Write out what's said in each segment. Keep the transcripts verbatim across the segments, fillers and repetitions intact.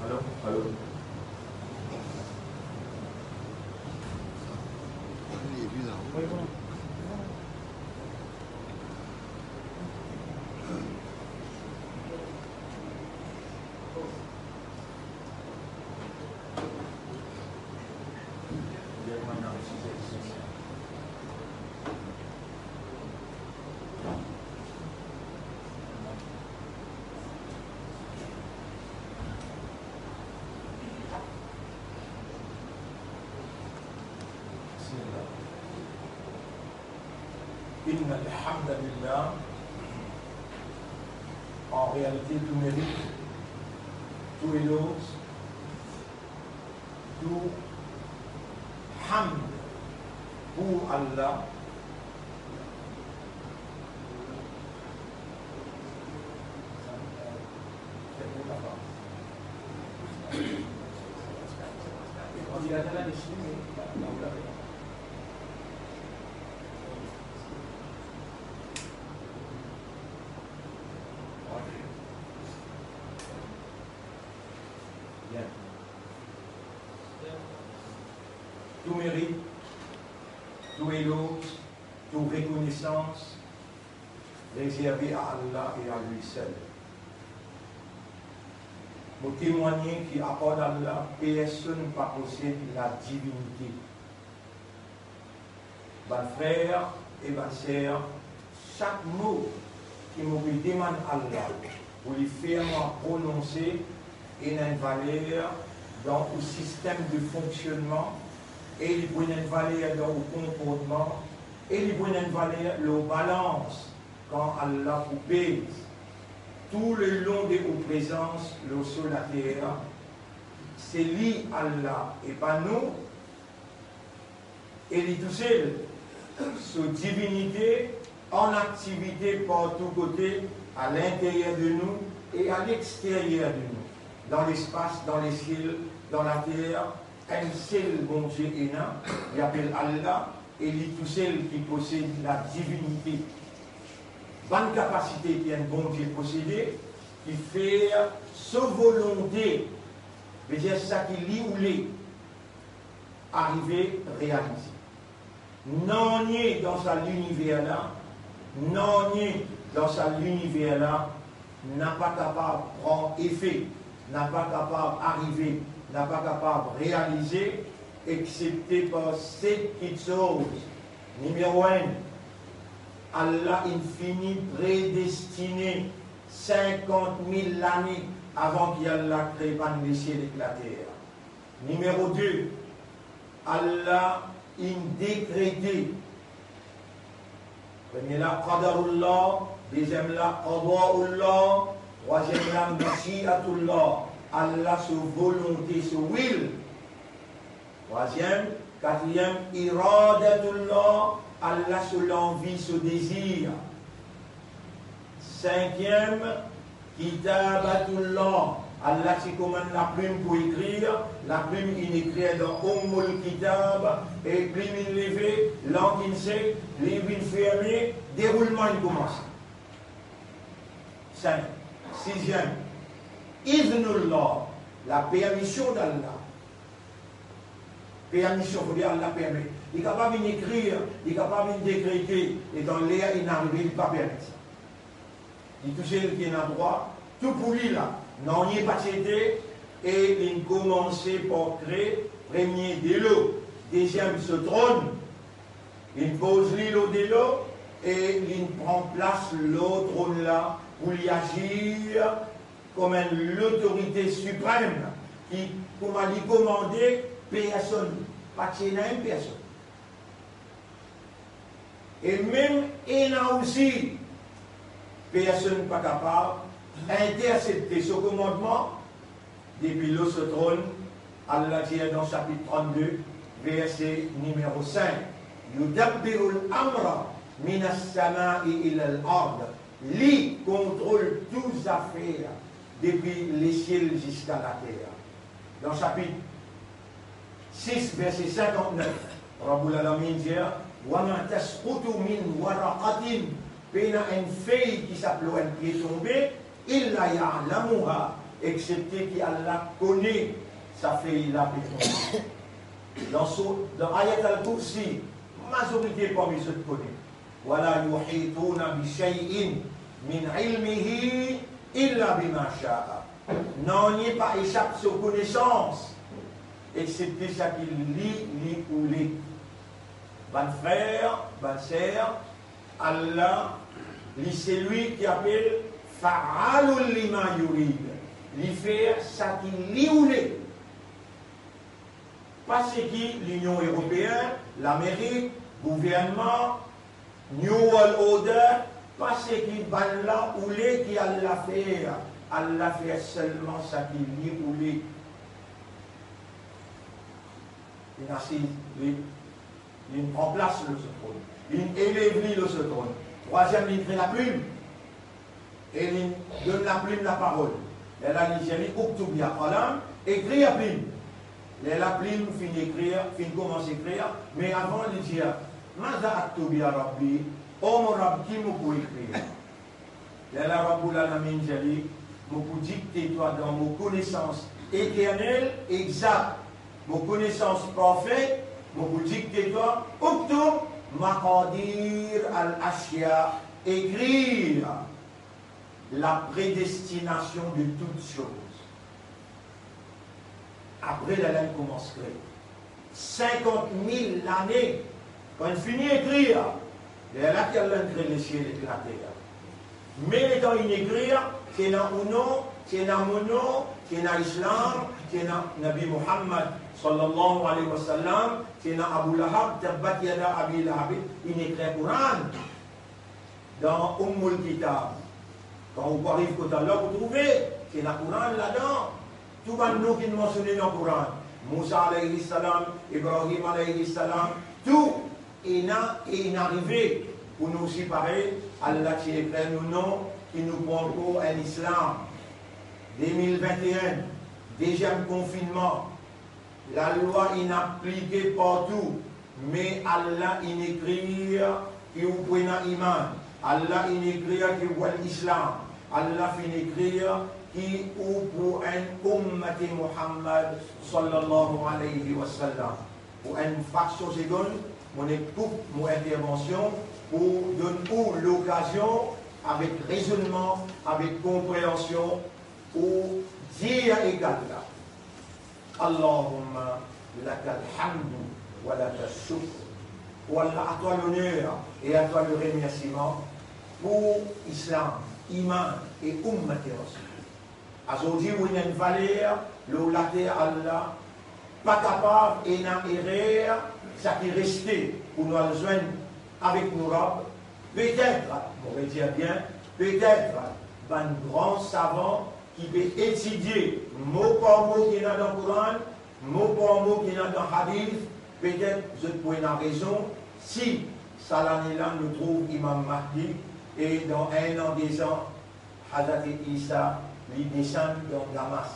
Alon, alon. إن الحمد لله. En réalité, tout mérite, tout éloge, tout hamd pour Allah. Bien. Tout mérite, tout éloge, tout rekonesans rezerve a Allah e a li sel. Mo temwagne ki apar Allah, personn pa posed ladivinite. Bann frer e bann ser, sak mo ki mo pe demann Allah pou li fer mwa prononse, ena enn valer dan ou sistem de fonksionnman, e li pou ena enn valer dan ou konportman, e li pou ena enn valer lor balans kan Allah pou pez toulelong de ou prezans lor so later. Se li Allah e pa nou, e li tousel, so divinite an aktivite partou kote, a linteryer de nou e a lexteryer de nou, dan lespas, dan lesiel, dan later. Enn sel Bondie ena, li apel Allah, e li tousel ki posed ladivinite. Bann kapasite ki enn Bondie posede, ki fer so volonte, vedir seki li oule, arive realize. Nanye dan sa liniver la, nanye dan sa liniver la napa kapav pran efe, napa kapav arive, napa kapav realize, exepte par set kitsoz. Nimero enn, Allah inn fini predestine sinkant mil lane avan ki Allah kre bann lesiel ek later. Nimero de, Allah inn dekrete. Premie la, qadarullah, deziem la, qadaullah, trwaziem la, mashiatullah, Allah so volonte, so will. Trwaziem, katriem, iradatullah, Allah so lanvi, so dezir. Sinkiem, kitabatullah, Allah ti komann laplim pou ekrir, laplim inn ekrir dan Ummul Kitab, e plim inn leve, lank inn sek, liv inn ferme, deroulman inn koumanse. Sink. Siziem, iznullah, lapermision d'Allah. Permision, fode Allah permet. Li kapav vinn ekrir, li kapav vinn dekrete, e dan ler inn arive, li pa permet sa. Li tousel ki ena drwa, tou pou li la, nanye pa ti ete, e linn koumanse par kre, premie delo, deziem so tronn, linn poz li lor delo, e linn pran plas lor tronn la pou li azir kouma enn lotorite siprem ki, kouma li komande, personn, pa ti ena enn personn. E mem ena osi, personn pa kapav intersepte so komandman depi lor so tronn. Allah dir dan sapit trannde, verse nimero sink, "Yudabbirul amra minas samai ilal ard." Li kontrol tou zafer depi lesiel ziska later. Dan sapit sis, verse sinkantnef, Rabbul Alamin dir, "Wa ma tasqutu min waraqatin," pena enn fey ki sap lor enn pie tonbe, "illa ya'lamuha," Exsepte ki Allah kone sa fey la pe tonbe. Dan so, dan Ayat Al-Kursi, mazorite parmi zot kone. Wa la yuhituna bi shay'in min ilmihi illa bima sha'a. Nanye pa esap so konesans, exsepte saki li, li oule. Bann frer, bann ser, Allah, li selwi ki apel Fa'alun lima yurid. Li fer saki li oule. Pa seki Linion Eropeen, Lamerik, gouvernman, New World Order, pa seki bann la oule ki Allah fer. Allah fer selman saki li oule. Li asiz, li, li pran plas lor so tronn. Li elev li lor so tronn. Trwaziem, li kre laplim. E li donn laplim laparol. Lerla li dir li, "Uktub ya qalam", ekrir, plim. Lerla plim finn ekrir, finn koumans ekrir, me avan li dir, "Maza aktub ya Rabbi?" O mo Rab, ki mo pou ekrir? Lerla Rabbul Alamin dir li, "Mo pou dikte twa dan mo konesans eternel, egzak, mo konesans parfe, mo pou dikte twa, uktub maqadir al-ashya, ekrir la predestinasion de tout soz." Apre, lerla li koumans kre. Sinkant mil lane, kan li fini ekrir, lerla ki Allah inn kre lesiel ek later. Me letan inn ekrir, ti ena ou nom, ti ena mo nom, ti ena Islam, ti ena Nabi Muhammad, sallallahu alayhi wa sallam, ti ena Abu Lahab, tabbat yada Abi Lahab, inn ekrir Koran. Dan Ummul Kitab, kan ou pou ariv kot la, ou trouve, ti ena Koran ladan. Tou bann nom ki mansione dan Koran, Mousa alayhi salam, Ibrahim alayhi salam, tou ena e inn arive pou nou osi parey. Allah ti ekrir nou nom, ki nou pou ankor enn Islam. De mil vinte-enn, deziem konfinnman, lalwa inn aplike partou, me Allah inn ekrir ki ou pou ena iman, Allah inn ekrir ki ou pou enn Islam, Allah finn ekrir ki ou pou enn Ummati Muhammad, sallallahu alayhi wa sallam. Pou enn fraksion segonn, mo nek koup mo intervansion pou donn ou lokazion, avek rezonnman, avek konpreansion, pou dir ek Allah, Allahumma lakal hamdu wa lakal shukr. O Allah, à toi l'honneur et à toi le remerciement pour Islam, iman et Ummati Rasoul. Azordi ou ena enn valer lor later, Allah, pa kapav ena erer, sa ki reste pou nou al zwenn avek nou Rab. Petet, mo redir bien, petet bann gran savan ki pe etidie mo par mo ki ena dan Koran, mo par mo ki ena dan Hadith, petet zot pou ena rezon si sa lane la nou trouv Imam Mahdi, e dan enn an, de zan, Hazrat Isa, li desann dan Damas.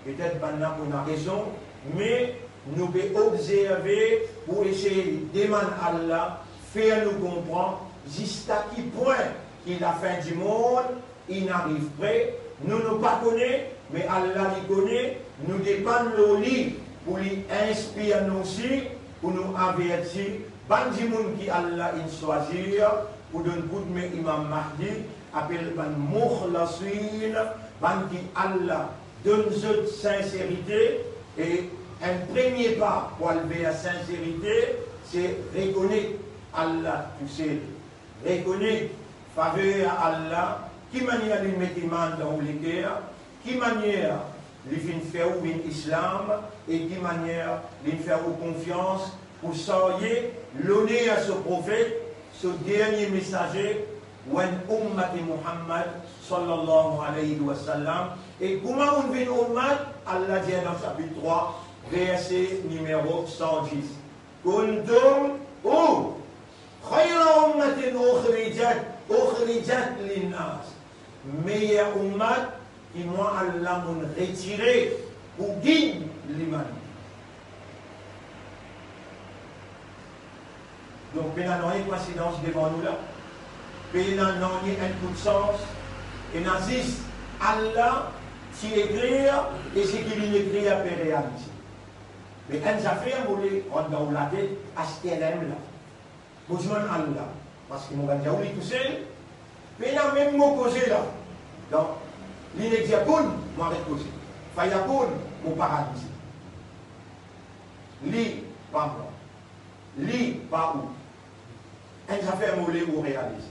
Petet bann la pou ena rezon, me nou pe obzerve pou esey demann Allah fer nou konpran ziska ki pwin ki lafin dimond inn ariv pre. Nou, nou pa kone, me Allah li kone. Nou depann lor li pou li inspir nou osi, pou nou averti bann dimoun ki Allah inn swazir pou donn koudme Imam Mahdi, apel bann mukhlasin, bann ki Allah donn zot sinserite. E enn premie pa pou al ver sinserite, se rekonet Allah tousel. Rekonet faver Allah, ki manier li met iman dan ou leker, ki manier li finn fer ou vinn Islam, e ki manier li fer ou konfians pou sarye loner so profet, so dernie mesaze, ou enn Ummati Muhammad, sallallahu alayhi wa sallam. E kouma ou vinn ummat? Allah dir dan sapit trwa, verse nimero san dis, "Kuntum, ou, khayra ummatin ukhrijat, ukhrijat linnas." Meyer ummat ki mwa Allah monn retire pou gid limanite. Donk, pena nanye koinsidans devan nou la. Pena nanye enn kout sans. Ena zis Allah Li ekrir, e seki li ekrir pe realize. Me enn zafer mo le rant dan ou latet, aster la mem la. Mo zwenn Allah, parski mo gagn dir ou li tousel, pena mem mo koze la. Donk, li nek dir boum, mo aret koze. Fayakun, mo paralize. Li, pa mwa. Li, pa ou. Enn zafer mo le ou realize.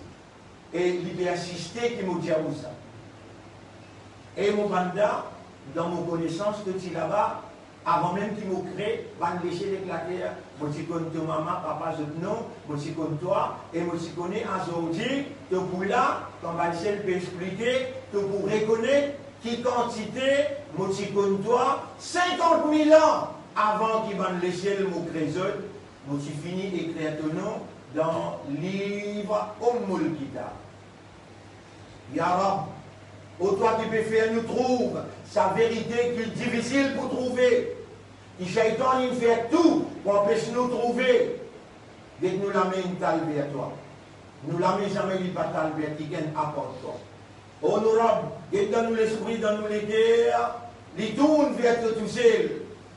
E li pe insiste ki mo dir ou sa. E mo banda, dan mo konesans, to ti laba, avan mem ki mo kre, bann lesiel ek later, mo ti konn to mama, papa, zot nom, mo ti konn twa, e mo ti kone azordi, to pou la, kan bann lesiel pe explike, to pou rekonet ki kantite mo ti konn twa sinkant mil an avan ki bann lesiel mo kre zot, mo ti fini ekrir to nom dan liv Ummul Kitab. Ya Rab, o twa ki pe fer nou trouv sa verite ki difisil pou trouve, ki Seytan inn fer tou pou anpes nou trouve, get nou lame inn tal ver twa. Nou lame zame li pa tal ver kikenn apar twa. O nou Rab, get dan nou lespri, dan nou leker, li tourn ver to tousel,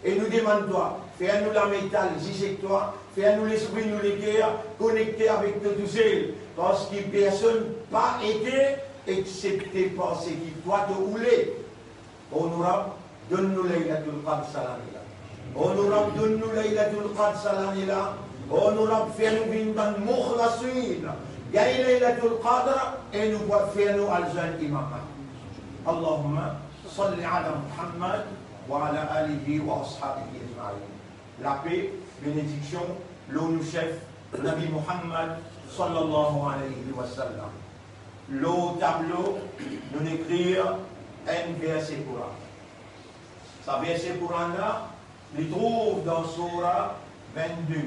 e nou demann twa, fer nou lame tal zis ek twa, fer nou lespri, nou leker konekte avek to tousel, parski personn pa ete exsepte par seki twa to oule. O nou Rab, donn nou Laylatul Qadr sa lane la. O nou Rab, donn nou Laylatul Qadr sa lane la. O nou Rab, fer nou vinn bann mukhlasin. Gagn Laylatul Qadr e nou pou fer nou al zwenn Imam Mahdi. Allahumma salli ala Muhammad wa ala alihi wa ashabihi ajmain. Lape, benediksion lor nou sef Nabi Muhammad sallallahu alayhi wa sallam. Lor tablo, nou ekrir enn verse Koran. Sa verse Koran la, li trouv dan Soura vennde,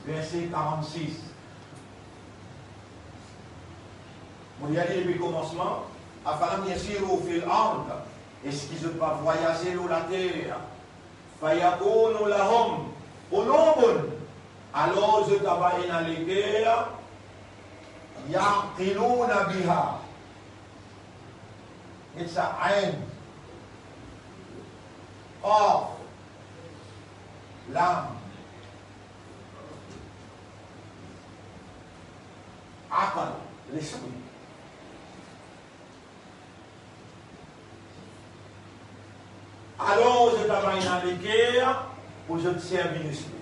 verse karannsis. Mo lir li depi komansman, afalam yasiru fil ard, eski zot pa vwayaze lor later, fayakunu lahum qulubun, alor zot ava ena leker, yaqilouna biha. Get sa, ayn, qaf, lam, aql, lespri. Alor zot ava ena leker pou zot servi lespri.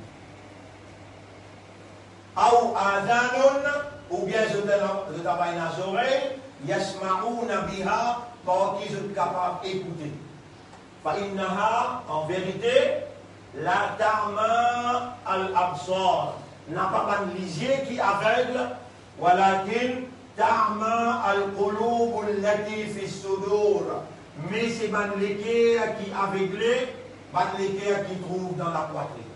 Aw adhanun, oubien zot ena, zot ava ena zorey, yasma'una biha, par ki zot kapav ekoute. Fa innaha, an verite, la ta'mal absar, napa bann lizie ki aveg, walakin ta'mal qulubul lati fis sudur, me se bann leker ki avegle, bann leker ki trouv dan lapwatrin.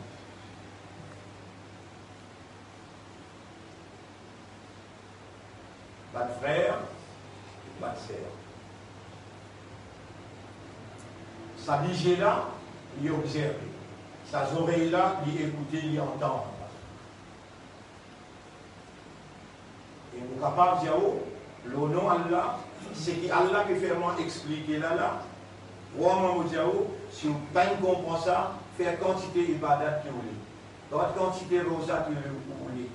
Bann frer, bann ser, sa lizie la, li obzerve. Sa zorey la, li ekoute, li antann. E mo kapav dir ou, lor non Allah, seki Allah pe fer mwa explike la la, krwar mwa mo dir ou, si ou pa'nn konpran sa, fer kantite ibadat ki ou le, rod kantite roza ki ou le, ou le.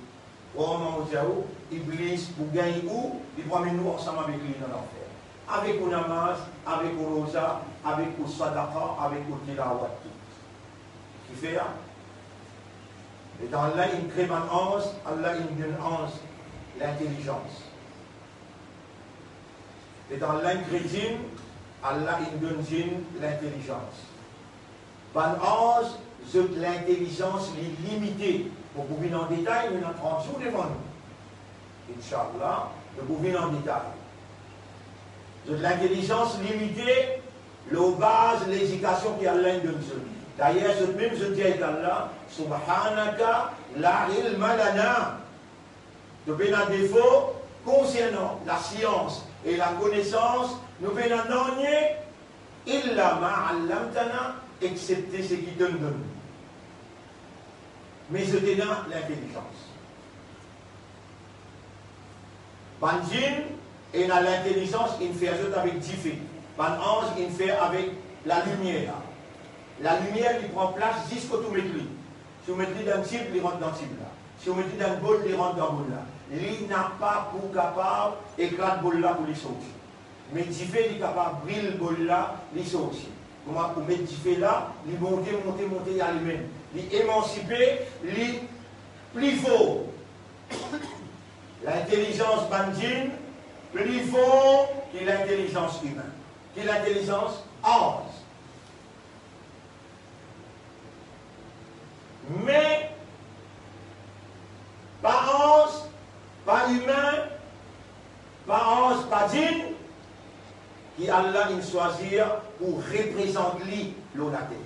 Krwar mwa mo dir ou, Iblis pou gagn ou, li pou amenn ou ansam avek li dan lanfer. Avek ou namaz, avek ou roza, avek ou sadaqa, avek ou tilawat, tou. Kifer? Letan Allah inn kre bann anz, Allah inn donn anz lintelizans. Letan Allah inn kre zinn, Allah inn donn zinn lintelizans. Bann anz, zot lintelizans li limite. Mo pou vinn an detay, nou ena trant zour devan nou. Inshallah, nou pou vinn an detay. Zot lintelizans limite lor baz ledikasion ki Allah inn donn zot. Dayer, zot mem, zot dir avek Allah, "Subhanaka la ilma lana." Nou pena defo konsernan lasians e lakonesans, nou pena nanye, illa ma allamtana, exsepte seki to'nn donn nou. Me zot ena lintelizans. Bann zinn ena lintelizans, inn fer zot avek dife. Bann anz inn fer avek lalimier. Lalimier, li pran plas zis kot ou met li. Si ou met li dan tib, li rant dan tib la. Si ou met li dan bol, li rant dan bol la. Li napa pou kapav eklat bol la pou li sorti. Me dife, li kapav bril bol la, li sorti. Kouma ou met dife la, li monte, monte, monte, li alim. Li emansipe, li pli for. Lintelizans bann djinn pli for ki lintelizans imin, ki lintelizans anz. Me pa anz, pa imin, pa anz, pa djinn ki Allah inn swazir pou reprezant li lor later.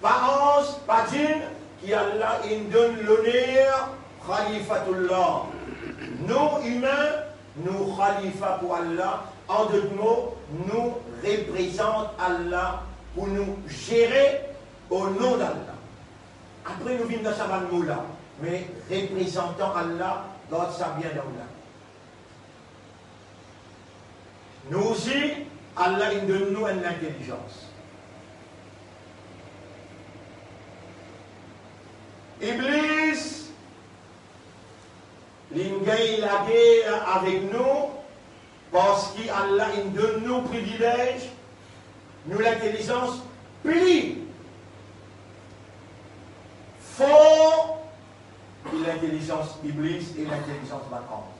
Pa anz, pa djinn ki Allah inn donn loner Khalifatullah. Nou imin, nou khalifa pou Allah, an dot mo, nou reprezant Allah pou nou zere o non d'Allah. Apre nou vinn dan sa bann mo la, me reprezantan Allah, gard sa bien dan ou lame. Nou osi, Allah inn donn nou enn lintelizans. Iblis, li inn gagn lager avek nou, parski Allah inn donn nou privilez, nou lintelizans pli for ki lintelizans Iblis e lintelizans bann anz.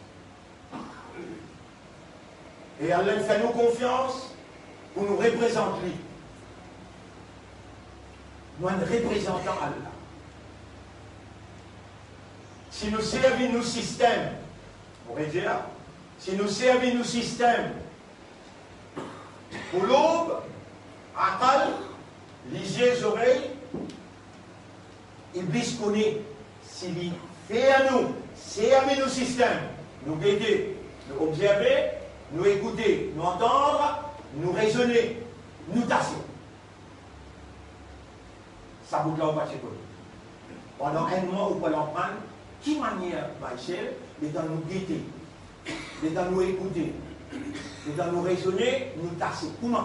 E Allah fer nou konfians pou nou reprezant li. Nou enn reprezantan Allah. Si nou servi nou sistem, mo redir, si nou servi nou sistem pou loub, akal, lizie, zorey, Iblis kone si li fer nou servi nou sistem, nou gete, nou obzerve, nou ekoute, nou antann, nou rezone, nou tase. Sa bout la ou pa ti kone. Pandan enn mwa ou pou al aprann ki manier Michel, letan nou gete, letan nou ekoute, letan nou rezone, nou tase. Kouma?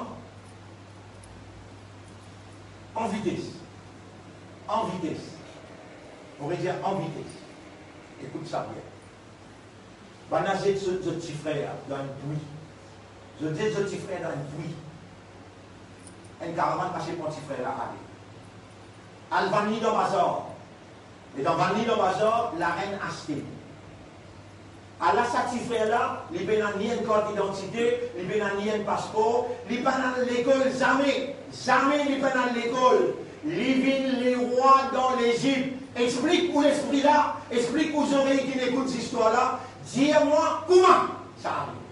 An vites. An vites. Mo redir an vites. Ekout sa bien. Bannla zet zot, zot tifrer dan enn pwi. Zot zet zot tifrer dan enn pwi. Enn karavann pase pran tifrer la ale. Al vann li dan bazar. E dan vann li dan bazar, larenn aste li. Ala sa tifrer la, li pena ni enn kart idantite, li pena ni enn paspor, li pa'nn al lekol zame, zame li pa'nn al lekol. Li vinn lerwa dan Lezip. Explik ou lespri la, explik ou zorey ki'nn ekout zistwar la, dir mwa kouma sa arive.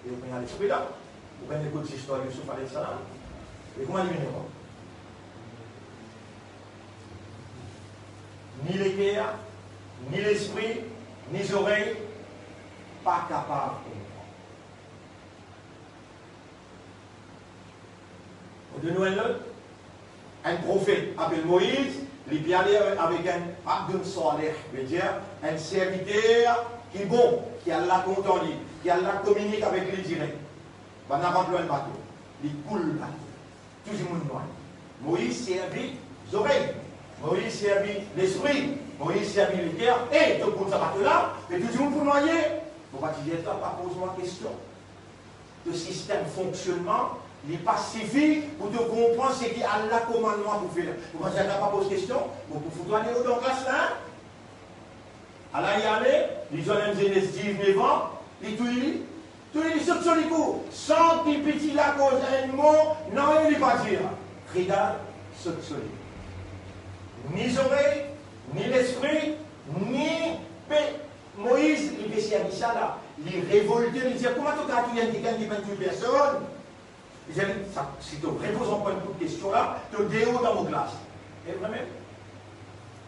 E ou pena lespri la, ou pena ekout zistwar Youssouf alayhi salam. E kouma li vinn lerwa? Ni leker, ni lespri, ni zorey pa kapav konpran. Mo donn ou enn lot. Enn profet apel Moiz, li pe ale avek enn abdun salih, vedir enn serviter ki bon, ki Allah kontan li, ki Allah kominik avek li direk. Bannla rant lor enn bato, li koul bato. Tou dimoun nwaye. Moiz servi zorey, Moiz servi lespri, Moiz servi leker. E to koul sa bato la, e tou dimoun pou nwaye. Mo pa ti dir twa, pa poz mwa kestion. To sistem fonksionnman, li pa sifi pou to konpran seki Allah komann mwa pou fer. Mo pa dir twa pa poz kestion, mo pou fout twa deor dan klas la, hein? Ala li ale, li zwenn enn zenes diznef an, li touy li, touy li, sot so likou, san ki piti la koz enn mo, nanye li pa dir. Kridal sot so likou. Ni zorey, ni lespri, ni pe Moiz, li pe servi sa la, li revolte, li dir, "Kouma to kapav touy enn kikenn ki pa'nn touy personn?" Li dir, "Sa, si to repoz ankor enn kout kestion la, to deor dan mo klas." E vremem,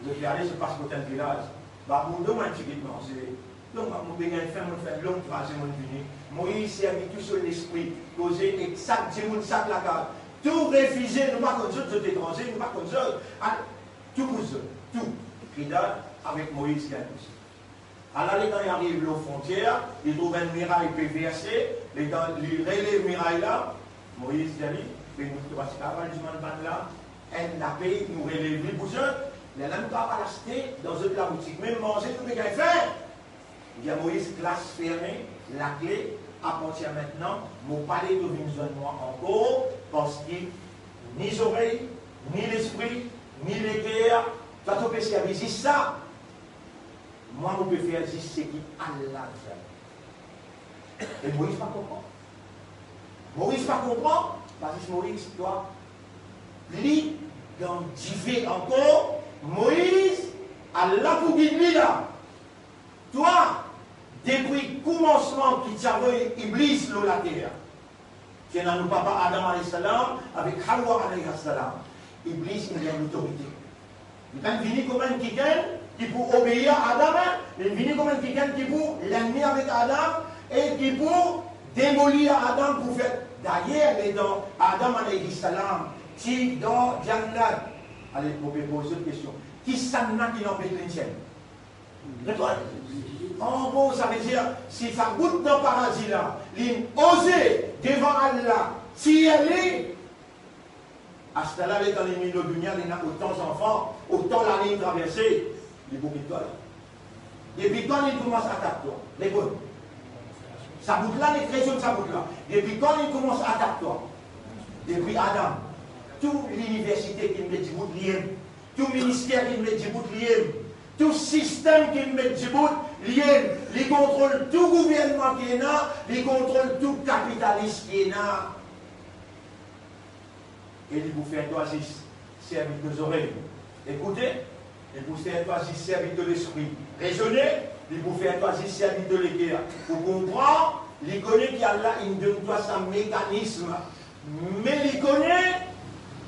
zot pe ale, zot pas kot enn vilaz. "Ba, pou donn mwa enn tigit manze." "Non, mo pe gagn fin, mo fer long traze, mo vini." Moiz servi tou so lespri, koze ek sak dimoun, sak lakaz. Tou refize, nou pa konn zot, zot etranze, nou pa konn zot. Al, tou bous zot, tou. Kridal avek Moiz gagn bous. Ala letan li ariv lor frontier, li trouv enn miray pe verse, letan li relev miray la, Moiz dir li, "Be nou pa ti kapav al dimann bann la enn lape, nou relev li pou zot, lerla nou kapav al aste dan zot laboutik, mem manze nou pe gagn fin." Li dir Moiz, "Klas ferme, lakle, apartir mintnan, mo pa le to vinn zwenn mwa ankor, parski ni zorey, ni lespri, ni leker, twa to pe servi zis sa. Mwa, mo pe fer zis seki Allah dir." E Moiz pa konpran. Moiz pa konpran, parski Moiz, twa, pli dan dife ankor, Moiz, Allah pou gid li la. Twa, depi koumansman ki ti avoy Iblis lor later, ti ena nou papa Adam alayhi salam avek Hawa alayha salam. Iblis inn gagn lotorite. Li pa vini kouma enn kikenn ki pou obeir a Adam, li vini kouma enn kikenn ki pou lennmi avek Adam e ki pou demolir Adam pou fer. Dayer, letan Adam alayhi salam ti dan Jannat, ale, mo pe poz zot kestion, kisannla ki anpes linn sel? Reponn. An bon, savedir, si sa bout dan paradi la, linn oze devan Allah, tir li, aster la, letan li vini lor dunia, li ena otan zanfan, otan lane li traverse, li pou kit twa la. Depi kan li koumans atak twa? Reponn. Sa bout la, li rezonn sa bout la. Depi kan li koumans atak twa? Depi Adam. Tou liniversite ki met dibout li enn. Tou minister ki met dibout li enn. Tou sistem ki met dibout li enn. Li kontrol tou gouvernman ki ena, li kontrol tou kapitalis ki ena. E li pou fer twa zis servi to zorey, ekoute. Li pou fer twa zis servi to lespri, rezone. Li pou fer twa zis servi to leker pou konpran. Li kone ki Allah inn donn twa sa mekanism, me li kone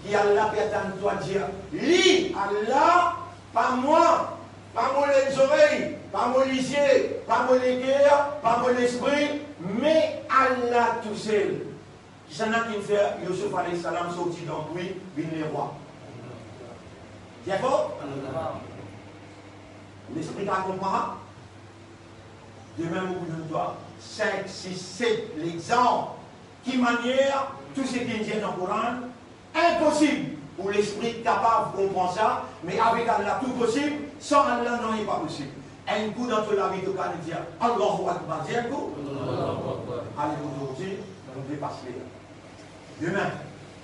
ki Allah pe atann twa dir li, Allah, pa mwa, pa mo lezorey, pa mo lizie, pa mo leker, pa mo lespri, me Allah tousel. Kisannla ki fer Youssouf alayhi salam sorti dan pwi, vinn lerwa? Dir for. Lespri pa konpran. Demin, mo pou donn twa sink, sis, set lexanp. Ki manier tou seki inn dir dan Koran, inposib pou lespri kapav konpran sa, me avek Allah tou posib, san Allah nanye pa posib. Enn kou dan to lavi to kapav dir Allahu Akbar, dir enn kou. Allahu Akbar. Ale, pou zordi, nou pe pas ler. Demin,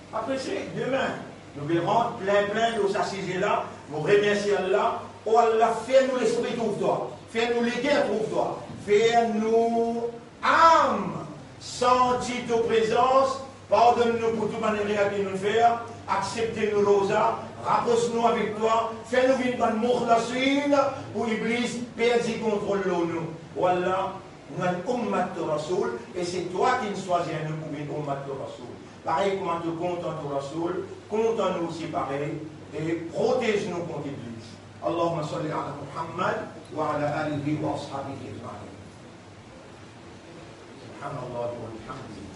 pa prese, demin, nou pe rant plin plin lor sa size la. Mo remersie Allah. O Allah, fer nou lespri trouv twa, fer nou leker trouv twa, fer nou am santi to prezans. Pardonn nou pou tou bann erer ki nou fer. Aksepte nou roza, rapros nou avek twa, fer nou vinn bann mukhlasin pou Iblis perdi kontrol lor nou. O Allah, nou enn ummat to Rasoul, e se twa ki'nn swazir nou pou vinn ummat to Rasoul. Parey kouma to kontan to Rasoul, kontan nou osi parey, e protez nou kont Iblis. Allahumma salli ala Muhammad wa ala alihi wa ashabihi ajmain. Subhanallah wa bihamdihi.